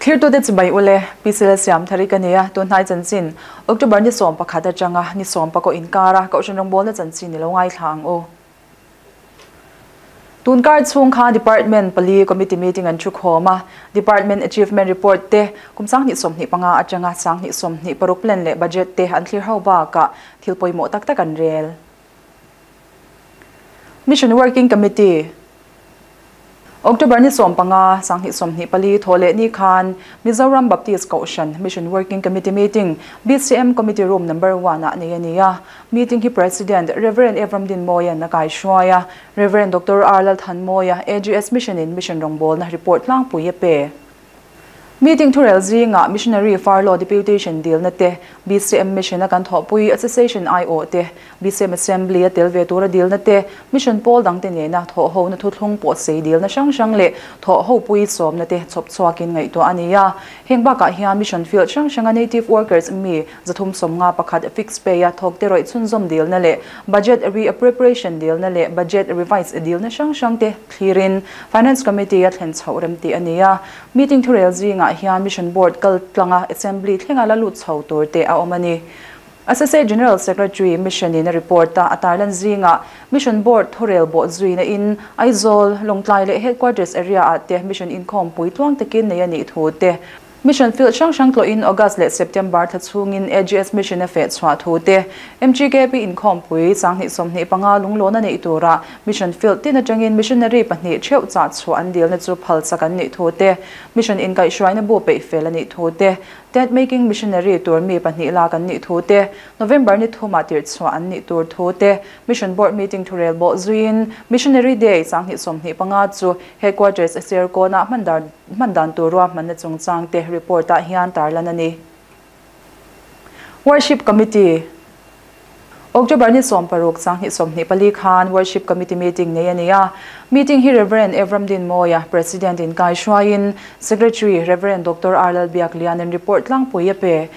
Thlirtute chibai ule, PC Lalsiamthari ka nia, tunhnai chanchin, October ni 11 atanga ni 10 inkara Kohhran rawngbawlna chanchin i lo ngaithla ang u. Tunkar chhung khan Department pali Committee meeting an thu khawm a, Department Achievement Report te kum 2025 atanga 2026 plan leh budget te an thlir ho bakah thil pawimawh tak tak an rel. Mission Working Committee October ni 15, 2024 thaw leh ni khan Mizoram Baptist Kohhran Mission Working Committee meeting BCM Committee Room Number 1 ah nei a ni a. Meeting hi President Rev. Evram Dinmawia'n a kaihruai a, Rev. Doctor R. Lalthanmawia, AGS Mission in Mission rawngbawlna report tlangpui a pe. Meeting thurel zingah Missionary Furlough Deputation dilna te, BCM Mission a kan thawhpui Association aiawh te, BCM Assembly a tel ve tura dilna te, Mission pawl dangte nena thawhhona thuthlung pawh sei dilna hrang hrang leh thawhhopui sawmna te chhawp chhuakin ngaihtuah a ni a. Heng bakah hian Mission field hrang hranga Native Workers mi 351 fixed pay a thawkte rawih chhunzawm dilna leh Budget Reappropriation dilna leh Budget Revise dilna hrang hrang te thlirin Finance Committee a thlen chhoh rem tih a ni a. Meeting thurel zingah hian Mission Board kal tlanga Assembly thlenga la lut chho tur te a awm a ni. Associate General Secretary Mission in a report a, a tarlan zingah Mission Board thurel bawh zuina in Aizawl, Lawngtlai leh Headquarters area ah te Mission inkhawmpui tluang takin nei a nih thu te, Mission field hrang hrang tlawhin August leh September thla chhungin AGS Mission a feh chhuah thu te, MGKP inkhawmpui 2025 lunglawn a neih turah Mission field tin atangin missionary pahnih theuh chah chhuah an dilna chu phal chak an nih thu te, Mission inkaihhruaina bu peih fel a nih thu te, Tent making missionary tur mi pahnih lak an nih thu te, November ni thumah tirh chhuah an nih tur thu te, Mission Board meeting thurel bawh zuiin Missionary Day 2025 chu Headquarters a Serkawnah hman dan tur ruahmanna chungchang te report ah hian tarlan a ni. Worship Committee October ni 16 2024 khan Worship Committee meeting nei a ni a. Meeting hi Rev. Evram Dinmawia, President in kaihruaiin Secretary Rev. Doctor R. Lalbiaklianin report tlangpui a pe.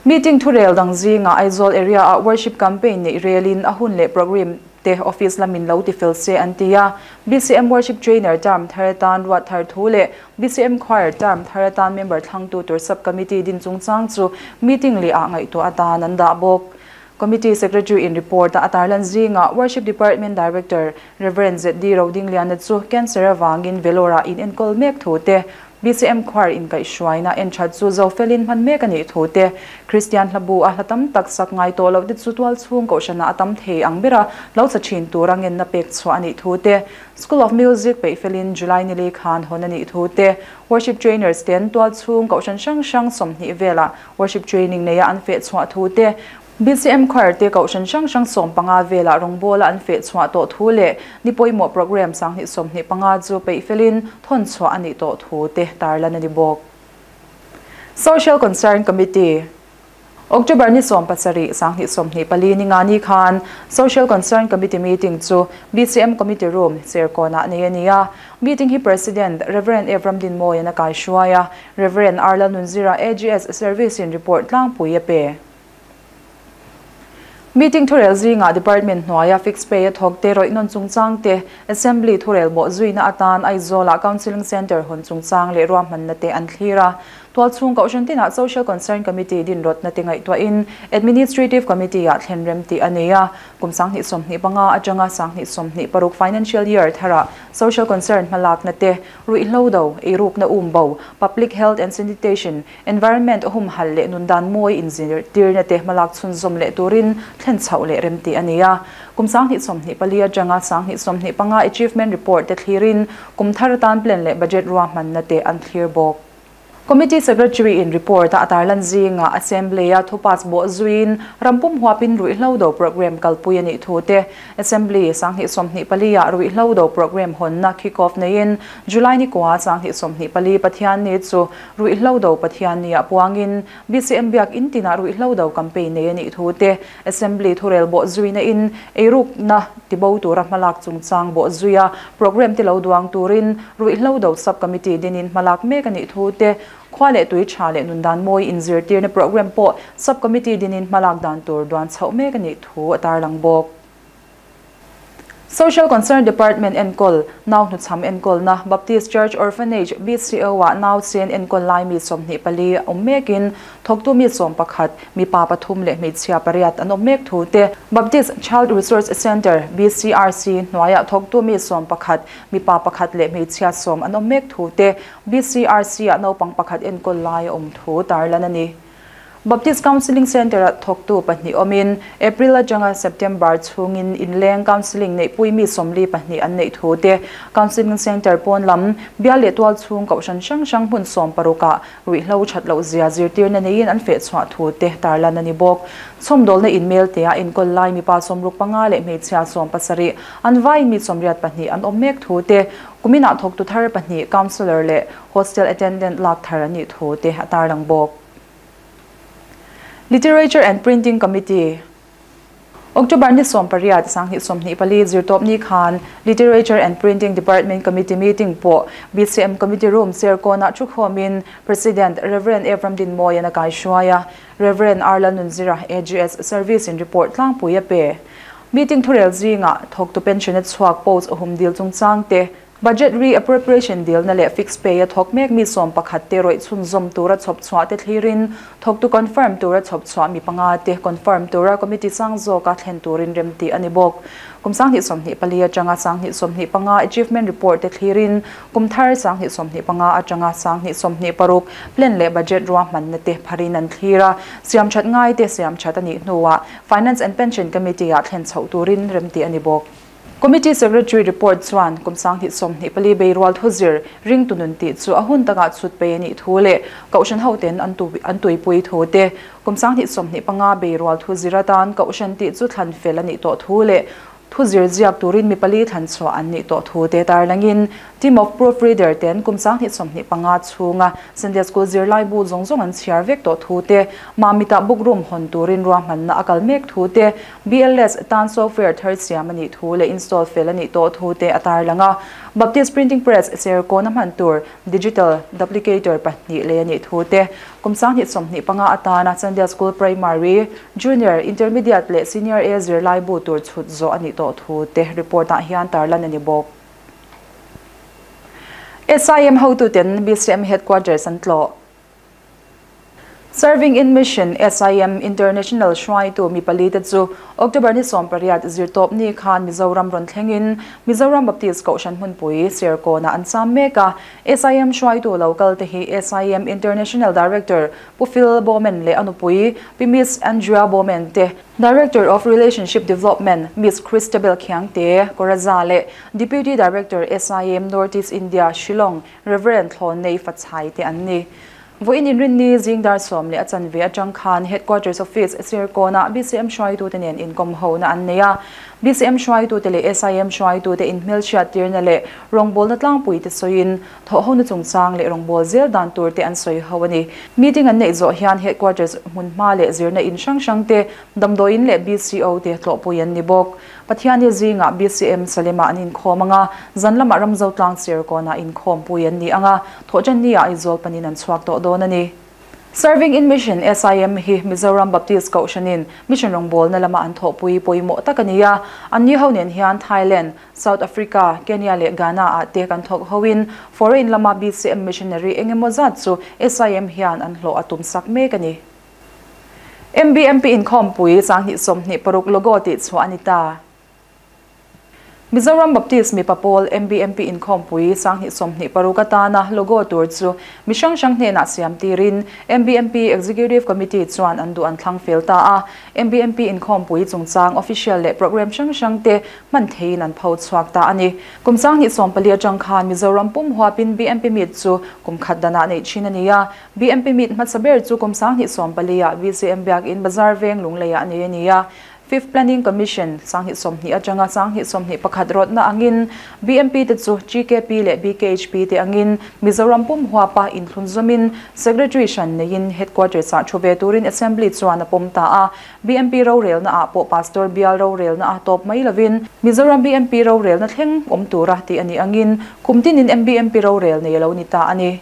Meeting thurel dang zingah Aizawl area ah Worship Campaign neih relin a hun leh programme te office lamin lo ti fel se an ti a. BCM Worship Trainer term thar atan ruat thar thu leh BCM Choir term thar atan member thlangtu tur Sub-Committee din chungchang chu meeting leh ah ngaihtuah atan an dah bawk. Committee Secretary in report a tarlan zingah Worship Department Director Rev. ZD Rodingliana chu cancer avangin Vellore-ah in enkawl mek thu te, BCM Choir inkaihhruaina en that chu zo felin hman mek a nih thu te, Kristian hlabu a hla tam tak sak ngai tawh loh te chu tual chhung kohhranah a tam thei ang bera lo cha thin tura ngenna pek chhuah a nih thu te, School of Music peih felin July ni lei khan hawn a nih thu te, Worship Trainers ten tual chhung kohhran hrang hrang 20 velah Worship Training neia an feh chhuah thu te, BCM Choir te kohhran hrang hrang 15 velah rawngbawla an feh chhuah tawh thu leh ni pawimawh program 2025 chu peih felin thawn chhuah a nih tawh thu te tarlan a ni bawk. Social Concern Committee October ni 17, 2024 ni nga ni khan Social Concern Committee meeting chu BCM Committee Room, Serkawnah nei a ni a. Meeting hi President Rev. Evram Dinmawian a kaihruai a, Rev. R. Lalnunzira AGS Service in report tlangpui a pe. Meeting thurel zingah Department hnuaia fixed pay a thawk te rawih nawn chungchang te, Assembly thurel bawh zuina atan Aizawlah Counselling Centre hawn chungchang leh ruahmanna te an thlir a. Tualchhung Kohhran tinah Social Concern Committee dinrawtna te ngaihtuahin Administrative Committee ah thlen rem tih a nei a. Kum 2025 atanga 2026 Financial Year tharah Social Concern hmalakna te, ruihhlo do, eirukna umbo, Public Health and Sanitation, Environment humhal leh nundan mawi inzirtirna te hmalak chhunzawm leh turin thlen chhoh leh rem tih a ni a. Kum 2024 atanga 2025 Achievement Report te thlirin kum thar atan plan leh budget ruahmanna te an thlir bawk. Committee Secretary in report a tarlan zingah Assembly a thupas bawh zuiin rampum huapin ruihhlo do program kalpui a nih thu te, Assembly 2024 ah ruihhlo do program hawnna kick off neiin July ni kua 2024 Pathian ni chu ruihhlo do Pathian ni ah puangin BCM biak in tinah ruihhlo do campaign nei a nih thu te, Assembly thurel bawh zuina in eirukna tibo tura hmalak chungchang bawh zuia program te lo duang turin ruihhlo do sub committee dinin hmalak mek a nih thu te, khua leh tui tha leh nundan mawi inzirtirna program pawh sub committee dinin hmalak dan tur duan chhoh mek a nih thu a tarlang bawk. Social Concern Department enkawl, nau hnuchham enkawlna, Baptist Church Orphanage, BCO, ah nausen enkawl lai mi 24 awm mekin thawktu mi 11, mipa pathum leh hmeichhia pariat an awm mek thu te, Baptist Child Resource Centre, BCRC, hnuaiah thawktu mi 11, mipa pakhat leh hmeichhia 10 an awm mek thu te, BCRC ah naupang pakhat enkawl lai a awm thu tarlan a ni. Baptist Counselling Centre-a thawktu pahnih awmin April atanga September chhungin inleng counselling neihpui mi 42 an neih thu te, Counselling Centre pawn lam bial leh tual chhung kohhran hrang hrang hmun 16 ah ruihhlo that loh zia zirtirna neiin an feh chhuah thu te tarlan a ni bawk. Chhawmdawlna inmail te a enkawl lai mipa 65 leh hmeichhia 70 an vaiin mi 82 an awm mek thu te, kuminah thawktu thar pahnih counsellor leh hostel attendant lak thar an nih thu te a tarlang bawk. Literature and Printing Committee. October ni 18, 2024 zirtawp ni khan Literature and Printing Department Committee meeting pawh BCM Committee Room Serkawnah thukhawmin President Rev. Ephraim Dinmawian a kaihruai a, Rev. R. Lalnunzira AGS Service in report tlangpui a pe. Meeting thurel zingah thawktu pension a chhuak post hum dil chungchang te, Budget re-appropriation dilna leh fixed pay a thawk mek mi 11 te rawih chhunzawm tura chhawp chhuah te thlirin thawktu confirm tura chhawp chhuah mi panga te confirm tura committee sang zawka thlen turin remti a ni bawk. Kum 2024 atanga 2025 achievement report te thlirin kum thar 2025 atanga 2026 plan leh budget ruahmanna te pharin an thlira siam that ngai te siam that ani hnuah Finance and Pension Committee ah thlen chhoh turin remti a ni bawk. Committee Secretary report chuan kum 2024 beirual thuzir ring tunun ti chu a hun taka chhut pe ani thu le kohhran ho ten an tu an tuipui thu te, kum 2025 beirual thuzir atan kohhran ti chu thlan fel ani to thu le thuzir ziak turin mi pali thlan chu an ni to thu te tarlangin team of proofreader ten kum 2025 chhunga Sunday School zirlai bu zawng zawng an chhiar vek to thu te, mamita bookroom hawn turin ruahmanna a kal mek thu te, BLS tan software thar siam ani thu le install fel ani to thu te a tarlanga Baptist Printing Press Serkawn a hman tur digital duplicator pahnih le ani thu te, kum 2025 atana Sunday School Primary, Junior, Intermediate leh Senior A zirlai bu tur chhut zo ani to thu te report ah hian tarlan ani bawk. SIM hotu ten BCM headquarters an tlawh. Serving in Mission SIM International hruaitu mi pali te chu October ni 18 zirtawp ni khan Mizoram rawn thlengin Mizoram Baptist Kohhran hmunpui Serkawnah an cham mek a. SIM hruaitu local te hi SIM International Director Pu Phil Bowman leh a nupui Pi Miss Andrea Bowman te, Director of Relationship Development Miss Christabel Khiangte Coraza leh Deputy Director SIM North East India Shillong Reverend Thlawnei Fachai te an ni. Vawiin inrinni zingdar 10:15 atang khan Headquarters Office Serkawnah BCM hruaitu te nen inkawm ho na an nei a. BCM hruaitu te leh SIM hruaitu te inhmel hriat tirna leh rawngbawlna tlangpui te sawiin thaw ho na chungchang leh rawngbâwl zel dan tur te an sawi ho a ni. Meeting an neih zawh hian Headquarters hmunhma leh zirna in hrang hrang te, damdawiin leh BCO te tlawhpui an ni bawk. Pathiani zingah BCM Salema an inkhawm anga, zan lamah Ramzo tlang Serkawnah inkhawmpui an ni anga, thawhṭanni ah Aizawl panin an chhuak tawh dawn a ni. Serving in Mission SIM hi Mizoram Baptist Kohhranin mission rawngbawlna lama an thawhpui pawimawh tak a ni a. An ni ho nen hian Thailand, South Africa, Kenya leh Ghana ah te kan thawk hoin foreign lama BCM missionary eng emaw zat chu SIM hian an hlawh a tum sak mek a ni. MBMP inkhawmpui 2026 logo tih chhuah a ni ta. Mizoram Baptist mipa pawl MBMP inkhawmpui 2026 atana logo tur chu mi hrang hrang hnenah siam tirin MBMP Executive Committee chuan an duh an thlang fel ta a. MBMP inkhawmpui chungchang official leh program hrang hrang te hman theiin an pho chhuak ta a ni. Kum 2014 atang khan Mizoram pum huapin BMP meet chu kum khat danah neih thin a ni a. BMP meet hmasa ber chu kum 2014 ah BCM Biakin Bazar Veng Lungleiah nei a ni a. Fifth Planning Commission 2020 atanga 2021 rawtna angin BMP te chu GKP leh BKHP te angin Mizoram pum huapa inthlun zawmin Secretary hran neiin Headquarters ah thu ve turin Assembly chuan a pawm ta a. BMP rorelna ah pawh Pastor bial rorelna a tawp mai lovin Mizoram BMP rorelna thleng awm tura tih a ni angin kum tinin MBMP rorel nei a lo ni ta a ni.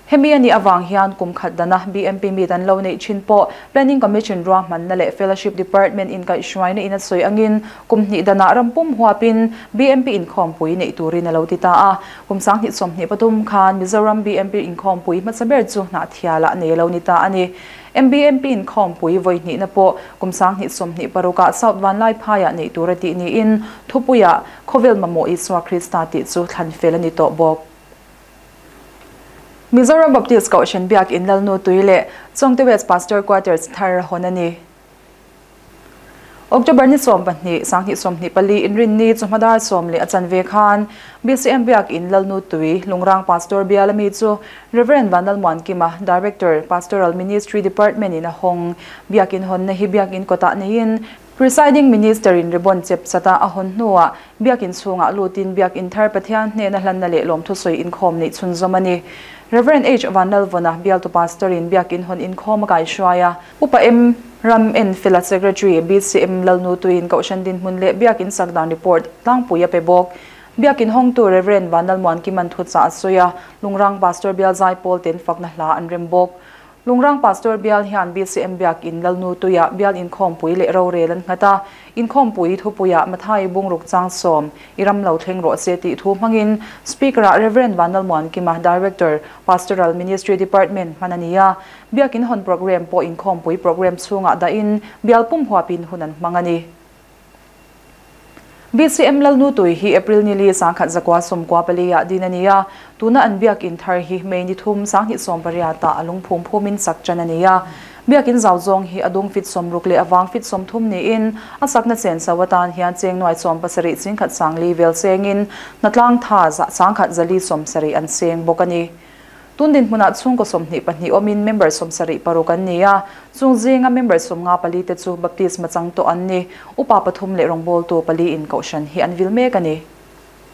Hemi anih avang hian kum khat dana BMP meet an lo neih thin pawh Planning Commission ruahmanna leh Fellowship Department inkaihhruaina in a sawi angin kum hnih danah ram pum huapin BMP inkhawmpui neih turin a lo ti ta a. Kum 2023 khan Mizoram BMP inkhawmpui hmasa ber chu Hnahthialah nei a lo ni ta a ni. MBMP inkhawmpui vawi hnihna pawh kum 2026 ah South Vanlaiphaiah neih tur a tih niin thupuiah Khawvel mamawh Isua Krista tih chu thlan fel a ni tawh bawk. Mizoram Baptist Kohhran Biak In Lalnu Tui leh Chawngte West Pastor Quarters thar hawn a ni. October ni 12, 2024 Inrinni chawhma dar 10 a chanve khan BCM Biak In Lalnu Tui Lungrang Pastor bial ami chu Rev. Vanlalmuankima, Director, Pastoral Ministry Department in a hawng. Biak In hawnna hi Biak In kawtah neiin Presiding Minister in ribbon chep chata a hawn hnuah Biak In chhungah lutin Biak In thar Pathian hnena hlanna leh lawmthu sawi inkhawm neih chhunzawm a ni. Rev. H. Vanlalvawna, Bialtu Pastor in Biak In hawn inkhawm a kaihruai a. Upa M. Ram En Fela Secretary, BCM Lalnu Tuiin Kohhran dinhmun leh Biak In sak dan report tlangpui a pe bawk. Biak In hawngtu Rev. Vanlalmuankiman thuchah a sawi a, Lungrang Pastor Bial Zaipawl ten fakna hla an rem bawk. Lungrang Pastor Bial hian BCM Biak In Lalnu Tuiah Bial Inkhawmpui leh Rorel an nghat a, Inkhawmpui thupuiah Mathai Bungruk Chang Sawm, I ram lo thleng rawh se tih thu hmangin Speaker-ah Rev. Vanlalmuankima, Director, Pastoral Ministry Department hman a ni a. Biak In hawn programme pawh Inkhawmpui programme chhungah dahin Bial pum huapin hun an hmang a ni. BCM Lalnu Tui hi April ni li 1994 ah din a ni a, tuna an Biak In thar hi May ni thum 2018 ah a lungphum phumin sak tan a ni a. Biak In zau zawng hi a dung fit 60 leh a vang fit 30 niin a sakna chen chho atan hian cheng nuai 70 singkhat sangli vel chengin hnatlang tha sangkhat zali 70 an cheng bawk a ni. Tun dinhmunah chhungkaw 22 awmin member 76 an ni a, chung zinga member 54 te chu Baptist machang tawh an ni. Upa pathum leh rawngbawltu pali in Kohhran hi an vil mek a ni.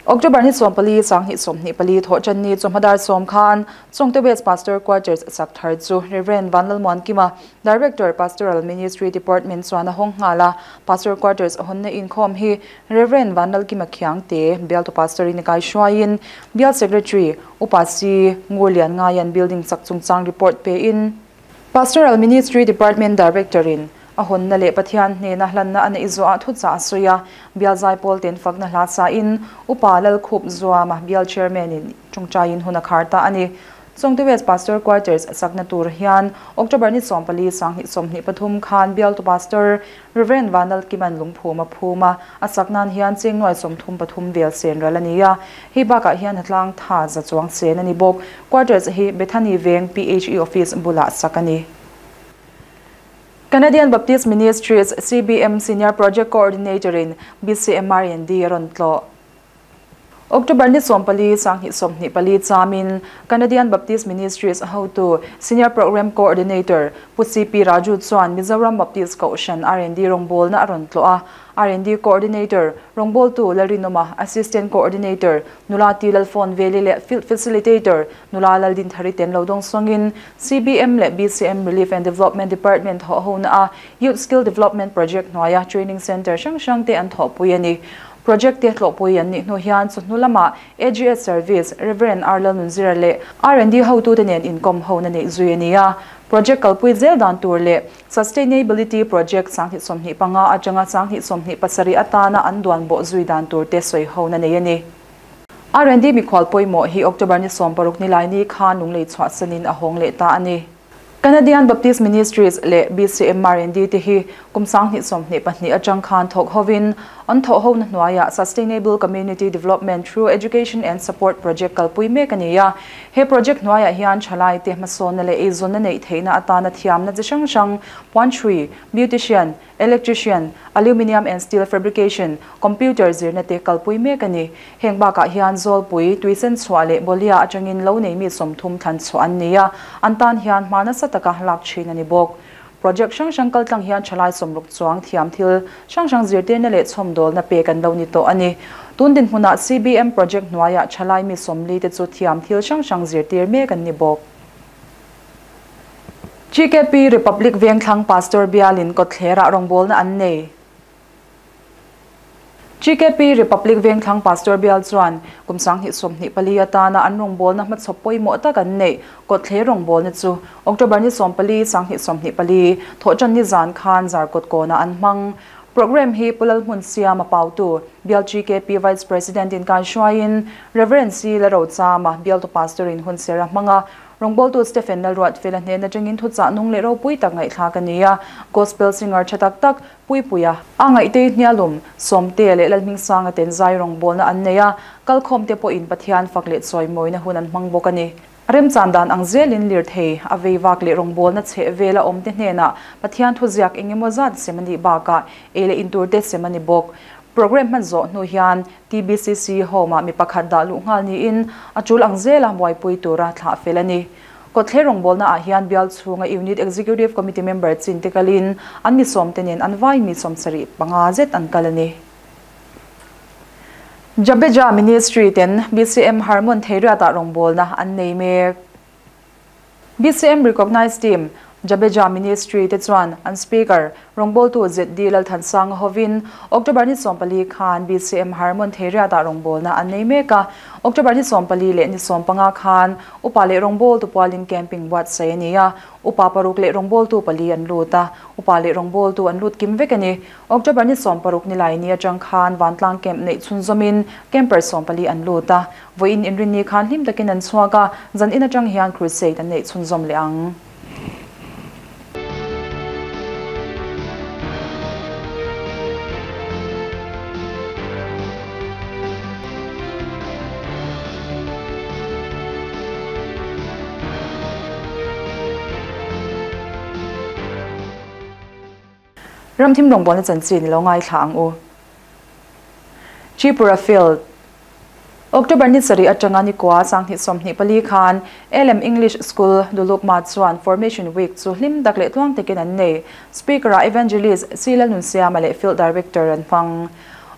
October ni 14 2024 thawhtan ni chawhma dar 10 khan Chawngte West Pastor Quarters sak thar chu Rev. Vanlalmuankima, Director, Pastoral Ministry Department chuan a hawng nghal a. Pastor Quarters hawnna inkhawm hi Rev. Vanlalkima Khiangte, Bialtu Pastor in kaihruaiin Bial Secretary, Upa C. Ngurlian Ngaian Building sak chungchang report pein Pastoral Ministry Department Director in a hawnna leh Pathian hnena hlanna a neih zawhah thuchah a sawi a, Bial Zaipawl ten fakna hla sa in Upa Lalkhup Zuama Bial Chairman in tawngtaiin hun a khar ta a ni. Chawngte West Pastor Quarters sakna tur hian October ni 14 2023 khan Bialtu Pastor Rev. Vanlalkiman lungphum a phum a, a sak nan hian cheng nuai 33 vel sen ral a ni a, hei bakah hian hnatlang tha za chuang sen a ni bawk. Quarters hi Bethany Veng PHE Office bulah sak a ni. Canadian Baptist Ministries CBM Senior Project Coordinator in BCM R&D a rawn tlawh. October ni 14 2024 chamin Canadian Baptist Ministries hotu Senior Program Coordinator Pu CP Raju chuan Mizoram Baptist Kohhran R&D rawngbawlna a rawn tlawh a. R&D Coordinator rawngbawltu Lalrinawma, Assistant Coordinator Nula T Lalfawn Veli leh Field Facilitator Nula Laldin Thari ten lo dawng sawngin CBM leh BCM Relief and Development Department thawh hona a Youth Skill Development Project hnuaia Training Centre hrang hrang te an thawhpui a ni. Project te tlawhpui an nih hnu hian chawhnu lama AGS Service, Rev. R. Lalnunzira leh R&D hotu te nen inkawm hona neih zui a ni a. Project kalpui zel dan tur leh Sustainability Project 2025 atanga 2027 atana an duan bawh zui dan tur te sawi hona nei a ni. R&D mikhual pawimawh hi October ni 16 ni lai ni khan lunglei chhuah sanin a hawng leh ta a ni. Canadian Baptist Ministries leh BCM R&D te hi kum 2022 atang khan thawk hovin an thawh hona hnuaiah Sustainable Community Development Through Education and Support Project kalpui mek a ni a. He project hnuaiah hian thalai te hmasawnna leh eizawnna neih theihna atana thiamna chi hrang hrang puanthui, beautician, electrician, aluminium and steel fabrication, computer zirna te kalpui mek a ni. Heng bakah hian zawlpui, tuisen chhuah leh bolia atangin lo nei mi 30 thlan chhuah an ni a, an tan hian hma nasa taka lak thin a ni bawk. Project hrang hrang kaltlang hian thalai 60 chuang thiam thil hrang hrang zirtirna leh chhawmdawlna pek an lo ni tawh a ni. Tun dinhmunah CBM project hnuaiah thalai mi 40 te chu thiam thil hrang hrang zirtir mek an ni bawk. GKP Republic Vengthlang Pastor Bialin kawtthlerah rawngbawlna an nei. GKP Republic Vengthlang Pastor Bial chuan kum 2024 atana an rawngbawlna hmachhawp pawimawh tak an neih kawtthler rawngbawlna chu October ni 14, 2024 thawhṭan ni zan khan Zarkawt kawnah an hmang. Programme hi Pu Lalhmun Siama Pautu, Bial GKP Vice President in kaihruaiin Rev. C. Lalrochama, Bialtu Pastor in hunser a hmang a. Rawngbawltu Stephen Lalruatfela hnen atangin thuchah nung leh ropui tak ngaihthlak a ni a, Gospel singer tha tak tak Puipuia, a ngaihtei hnialum, Sawmtea leh Lalhmingsanga ten zai rawngbawlna an nei a, kalkhawmte pawhin Pathian fak leh chawimawina hun an hmang bawk a ni. Remchan dan ang zelin lirthei a vei vak leh rawngbawlna chheh vela awmte hnenah Pathian thuziak eng emaw zat sem a nih bakah ei leh intur te sem a ni bawk. Programme hman zawh hnu hian TBCC Home-ah mi pakhat dah luh nghal niin a tul ang zela buaipui tura thlah fel a ni. Kawtthler rawngbawlna ah hian bial chhunga Unit Executive Committee member chin te kalin an mi sawmte nen an vai mi 75 zet an kal a ni. Jabeja Ministry ten BCM Harmon Theiriatah rawngbawlna an nei mek. BCM Recognized Team, Jabeja Ministry te chuan an Speaker, rawngbawltu ZD Lalthansanga hovin October ni 14 khan BCM Harmon Theiriatah rawngbawlna an nei mek a. October ni 14 leh ni 15 khan Upa leh rawngbawltu pualin camping buatsaih a ni a, Upa paruk leh rawngbawltu pali an lut a, Upa leh rawngbawltu an lut kim vek a ni. October ni 16 nilai ni atang khan Vantlang camp neih chhunzawmin camper 14 an lut a, vawiin inrinni khan hlim takin an chhuak a, zan in atang hian crusade an neih chhunzawm leh ang. Ramthim rawngbawlna chanchin i lo ngaithla ang u. Tripura Field, October ni sarih atanga ni kua 2024 khan LM English School, Dulukma chuan Formation Week chu hlim tak leh tluang takin an nei. Speaker-ah Evangelist C. Lalnunsiama leh Field Director an hmang.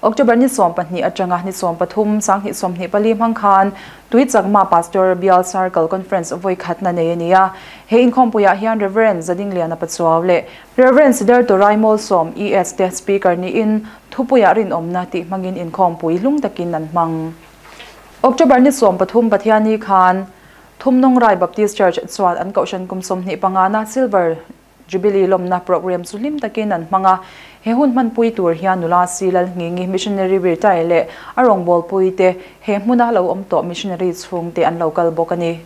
October ni 12 atanga ni 13, 2024 hmang khan Tuichakma Pastor Bial Circle Conference vawi khatna nei a ni a. He inkhawmpuiah hian Rev. Zadingliana Pachuau leh Rev. Sidarto Raimawlsawm, ES, te Speaker niin thupuiah rinawmna tih hmangin inkhawmpui hlung takin an hmang. October ni 13 Pathiani khan Thumnawngrai Baptist Church chuan an kohhran kum 25 na Silver Jubilee lawmna programme chu hlim takin an hmang a. He hun hmanpui tur hian nula si Lalngingi Missionary Virtai leh a rawngbawlpui te he hmuna lo awm tawh missionary chhungte an lo kal bawk a ni.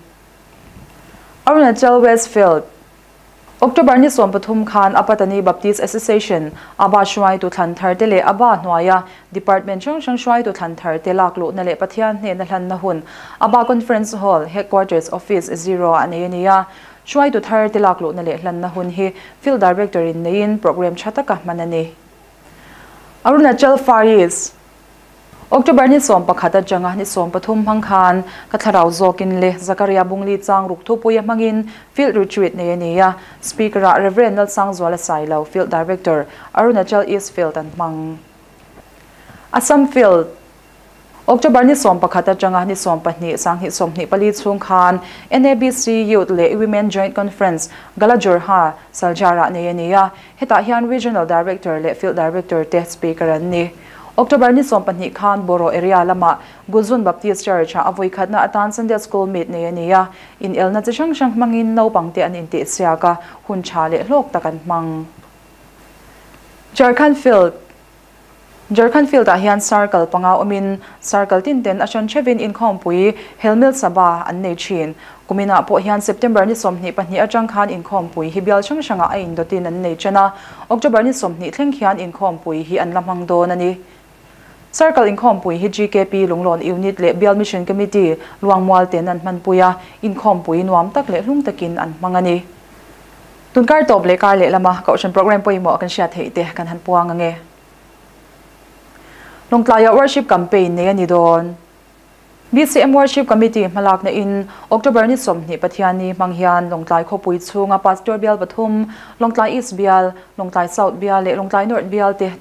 Arunachal Westfield, October ni 13 khan Apatani Baptist Association, Aba hruaitu thlan thar te leh Aba hnuaia Department hrang hrang hruaitu thlan thar te lak luhna leh Pathian hnehna hlanna hun Aba Conference Hall, Headquarters Office Zero ah nei a ni a. Hruaitu thar te lak luhna leh hlanna hun hi Field Director in neiin programme tha taka hman a ni. Arunachal Far East, October ni 11 atanga ni 13 hmang khan ka thlarau zawkin le Zakaria Bungli chang ruk thupuia hmangin Field Retreat nei a ni a. Speaker-ah Rev. Lalsangzuala Sailo, Field Director, Arunachal East Field an hmang. Assam Field, October ni 11 atanga ni 12, 2024 chhung khan NABC Youth leh Women Joint Conference Galajorha, Saljara nei a ni a. Hetah hian Regional Director leh Field Director te Speaker an ni. October ni 12 khan Boro area lama Guzun Baptist Church ah a vawi khatna atan Sunday School meet nei a ni a. In elna chi hrang hrang hmangin naupang te an intih chhiak a, hun tha leh hlawk tak an hmang. Jharkhand Field, Jharkhand Field ah hian Circle panga awmin Circle tin ten a hran theuhin inkhawmpui Helmil Sabha an nei thin. Kuminah pawh hian September ni 22 atang khan inkhawmpui hi bial hrang hrangah a indawtin an nei ṭan a, October ni 20 thleng khian inkhawmpui hi an la hmang dawn a ni. Circle inkhawmpui hi GKP Lunglawn Unit leh Bial Mission Committee Luangmual ten an hmanpui a, inkhawmpui nuam tak leh hlung takin an hmang a ni. Tunkar tawp leh kar leh lama Kohhran Programme pawimawh kan hriat theih te kan han puang ange. Lawngtlaiah Worship Campaign nei a ni dawn. BCM Worship Committee hmalakna in October ni 20 Pathianni hmang hian Lawngtlai khawpui chhunga Pastor Bial pathum, Lawngtlai East Bial, Lawngtlai South Bial leh Lawngtlai North Bial te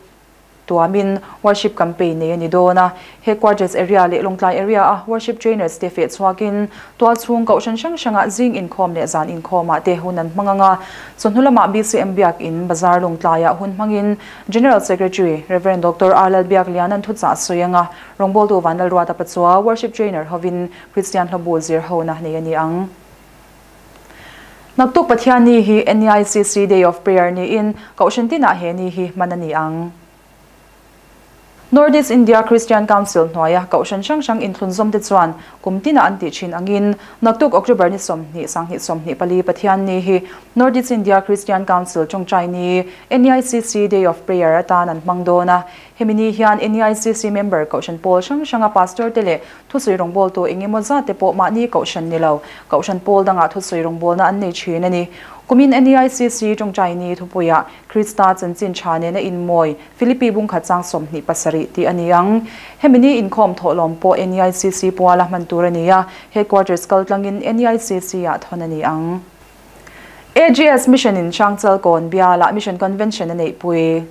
tuamin worship campaign nei a ni dawn a. Headquarters area leh Lawngtlai area a worship trainers te feh chhuakin tualchhung kohhran hrang hrangah zing inkhawm leh zan inkhawmah te hun an hmang ang a. Chawhnu lamah BCM Biakin Bazar Lawngtlaiah hun hmangin General Secretary Rev. Doctor R Lalbiakliana'n thuchah a sawi ang a, rawngbawltu Vanlalruata Pachuau worship trainer hovin Kristian hlawbu zir hona nei a ni ang. Naktuk Pathianni hi NEICC Day of Prayer niin Kohhran tinah he ni hi hman a ni ang. Northeast India Christian Council hnuaia Kohhran hrang hrang inthlunzawmte chuan kum tinah an tih thin angin naktuk October ni 20, 2024 Pathianni hi Northeast India Christian Council tawngtai ni NEICC Day of Prayer atan an hmang dawn a. Hemi ni hian NEICC member Kohhran pawl hrang hranga pastor te leh Thusawi rawngbawltu eng emaw zat te pawh mahni kohhran ni lo, kohhran pawl dangah thusawi rawngbawlna an nei thin a ni. Kumin NEICC tawngtai ni thupuiah Krista chanchin tha nena inmawi Philippi bungkhat chang 27 tih a ni ang. Hemi ni inkhawm thawhlawm pawh NEICC puala hman tur a ni a, Headquarters kaltlangin NEICC ah thawn a ni ang. AGS Mission in Hrangchal Kawn bialah Mission Convention a neihpui.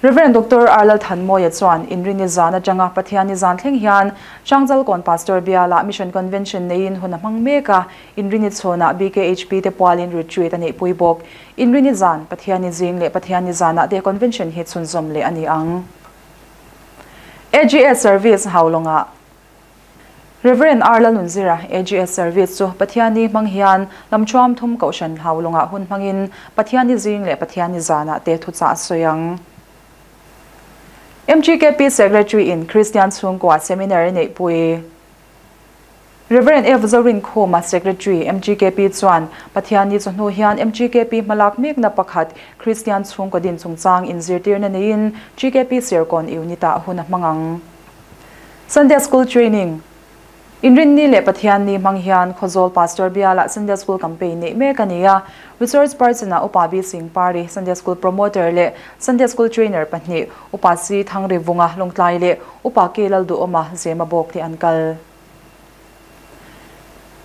Rev. Doctor R. Lalthanmawia chuan Inrini zan atanga Pathianni zan thleng hian Hrangchalkawn Pastor bialah Mission Convention neiin hun a hmang mek a, Inrini chhawnah BKHP te pualin retreat a neihpui bawk. Inrini zan, Pathianni zing leh Pathianni zanah te convention hi chhunzawm leh a ni ang. AGS Service Haulawngah. Rev. R. Lalnunzira, AGS Service chu Pathianni hmang hian lamthuam thum kohhran haulawngah hun hmangin Pathianni zing leh Pathianni zanah te thuchah a sawi ang. MGKP Secretary in Kristian chhungkua Seminar a neihpui. Rev. F. Zorinkhuma, Secretary, MGKP chuan Pathianni chawhnu hian MGKP hmalak mekna pakhat Kristian chhungkaw din chungchang inzirtirna neiin GKP Serkawn Unit-ah hun a hmang ang. Sunday School Training, Inrinni leh Pathianni hmang hian Khawzawl Pastor bialah Sunday School Campaign neih mek a ni a. Resource Person-ah Upa B Singh Pari, Sunday School Promoter leh Sunday School Trainer pahnih, Upa C Thangri Vunga Lawngtlai leh Upa K Lalduhawma Zema bawk te an kal.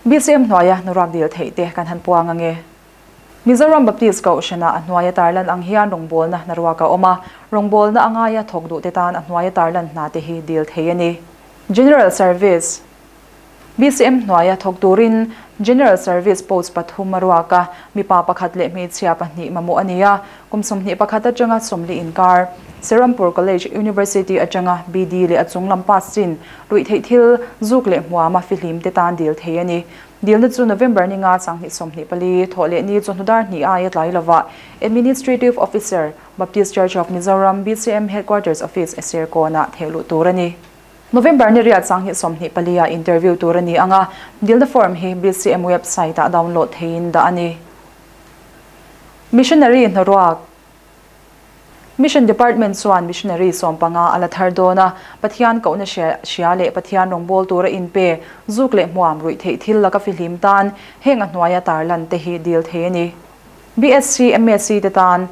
BCM hnuaia nurak dil theih te kan han puang ange. Mizoram Baptist Kohhranah a hnuaia tarlan ang hian rawngbawlna hnaruak a awm a, rawngbawlna a ngaia thawk duhte tan a hnuaia tarlan hna te hi dil thei a ni. General Service, BCM hnuaia thawk turin General Service post pathum a ruak a, mipa pakhat leh hmeichhia pahnih mamawh a ni a, kum 21 atanga 40 inkar, Serampore College University atanga BD leh a chunglam pass chin, ruihtheih thil, zuk leh hmuama fihlim te tan dil thei a ni. Dilna chu November ni nga 2024, Thawhlehni chawhnu dar hnih aia tlai lovah Administrative Officer, Baptist Church of Mizoram, BCM Headquarters Office, Serkawnah theh luh tur a ni. November ni riat 2024 ah interview tur a ni ang a, dilna form hi BCM website ah download theiin dah a ni. Missionary hnaruak. Mission Department chuan missionary 15 a la thar dawn a, Pathian kohna hria leh Pathian rawngbâwl tura inpe, zuk leh hmuam ruih theih thil laka fihlim tan heng a hnuaia tarlan te hi dil thei a ni. BSc, MSc te tan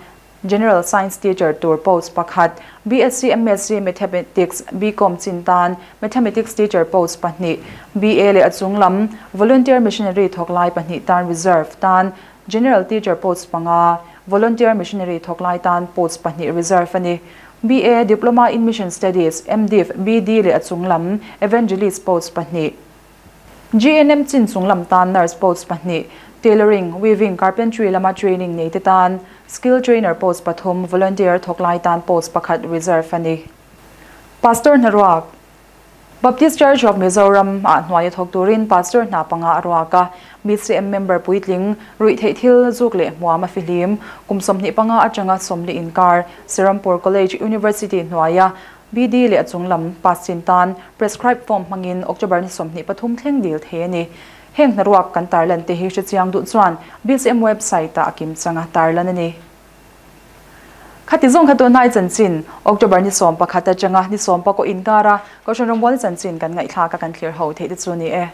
General Science Teacher tur post pakhat, BSc, MSc Mathematics, BCom chin tan Mathematics Teacher post pahnih, BA leh a chung lam Volunteer Missionary thawk lai pahnih tan Reserve tan General Teacher post panga, Volunteer Missionary thawk lai tan post pahnih reserve a ni. BA, Diploma in Mission Studies, MDiv, BD leh a chung lam Evangelist post pahnih. GNM chin chung lam tan Nurse post pahnih, Tailoring, Weaving, Carpentry lama training nei te tan Skill Trainer post pathum, Volunteer thawk lai tan post pakhat reserve a ni. Pastor Hnaruak. Baptist Church of Mizoram ah hnuaia thawk turin Pastor hna panga a ruak a, BCM member puitling, ruih theih thil, zuk leh hmuam a fihlim, kum 25 atanga 40 inkar, Serampore College University hnuaia BD leh a chunglam pass chin tan prescribed form hmangin October ni 23 thleng dil thei a ni. Heng hnaruak kan tarlan te hi hrechiang duh chuan BCM website ah a kimchanga tarlan a ni. Khati zawng kha tunlai chanchin, October ni 11 atanga ni 19 inkara Kohhran rawngbawlna chanchin kan ngaihthlak a kan thlir ho theih te chu ni e.